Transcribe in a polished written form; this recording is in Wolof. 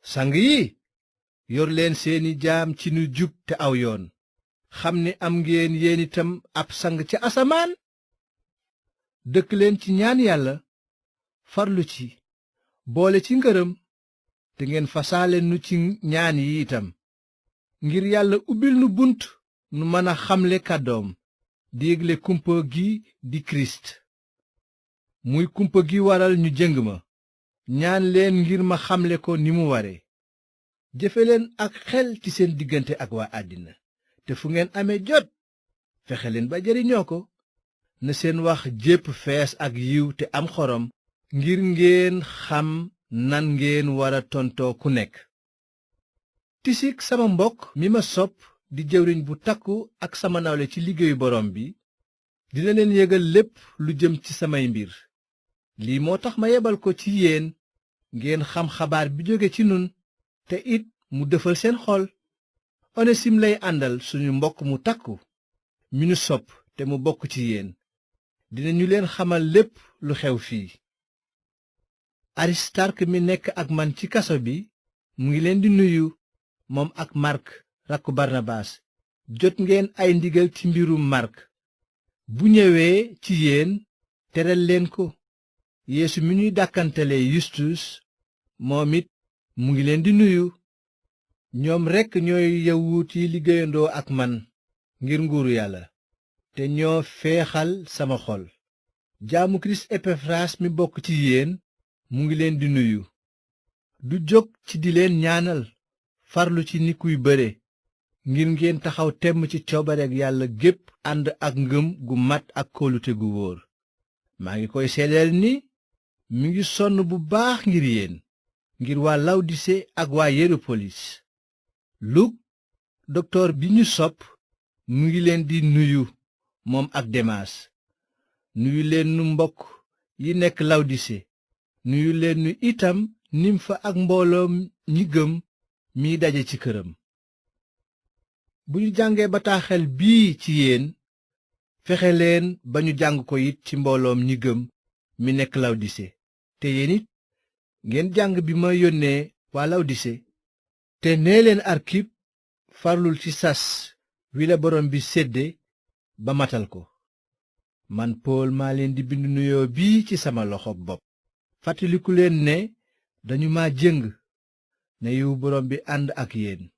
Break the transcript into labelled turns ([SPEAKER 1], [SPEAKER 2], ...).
[SPEAKER 1] sang yi yor leen seeni jaam ci nu jub te aw yoon xam ni am ngeen yéen itam ab sang ca asamaan. dëkk leen ci ñaan yàlla farlu ci boole ci ngërëm te ngeen fasaale nu ci ñaan yi itam ngir yàlla ubbil nu bunt nu mën a xamle kàddoom di yégle kumpa gi di kirist muy kumpa gi waral ñu jëng ma. ñaan leen ngir ma xamle ko ni mu ware. jëfe leen ak xel ci seen diggante ak waa àddina te fu ngeen amee jot fexe leen ba jariñoo ko. na seen wax jépp fees ak yiw te am xorom ngir ngeen xam nan ngeen wara tontoo ku nekk. tisik sama mbokk mi ma sopp di jëwriñ bu takku ak sama nawle ci liggéeyu borom bi dina leen yégal lépp lu jëm ci samay mbir. lii moo tax ma yebal ko ci yéen ngeen xam xabaar bi jóge ci nun te it mu defal seen xol. onesim lay àndal suñu mbokk mu takku mi nu sopp te mu bokk ci yéen dinañu leen xamal lépp lu xew fii. aristark mi nekk ak man ci kaso bi mu ngi leen di nuyu moom ak màrk rakku barnabaas. jot ngeen ay ndigal ci mbirum màrk bu ñëwee ci yéen teral leen ko. yeesu mi ñuy dàkkantale yustus moom it mu ngi leen di nuyu. ñoom rekk ñooy yawut yi liggéeyandoo ak man ngir nguuru yàlla te ñoo feexal sama xol. jaamu kirist epafras mi bokk ci yéen mu ngi leen di nuyu. du jóg ci di leen ñaanal farlu ci ni kuy bëre ngir ngeen taxaw temm ci coobareek yàlla gépp ànd ak ngëm gu mat ak kóolute gu wóor. maa ngi koy seedeel ni mi ngi sonn bu baax ngir yéen ngir waa lawdise ak waa yerapolis. luk doktoor bi ñu sopp mu ngi leen di nuyu moom ak demaas. nuyu leen nu mbokk yi nekk lawdise. nuyu leen nu itam nimfa ak mbooloom ñi gëm miy daje ci këram. bu ñu jàngee bataaxel bii ci yéen fexe leen ba ñu jàng ko it ci mbooloom ñi gëm mi nekk lawdise. te yéen it ngeen jàng bi ma yónnee waa lawdise. te nee leen arkip farlul ci sas wi la borom bi sédde ba matal ko. man pool maa leen di bind nuyoo bii ci sama loxo bopp. fàttaliku leen ne dañu ma jëng. na yiwu borom bi ànd ak yéen.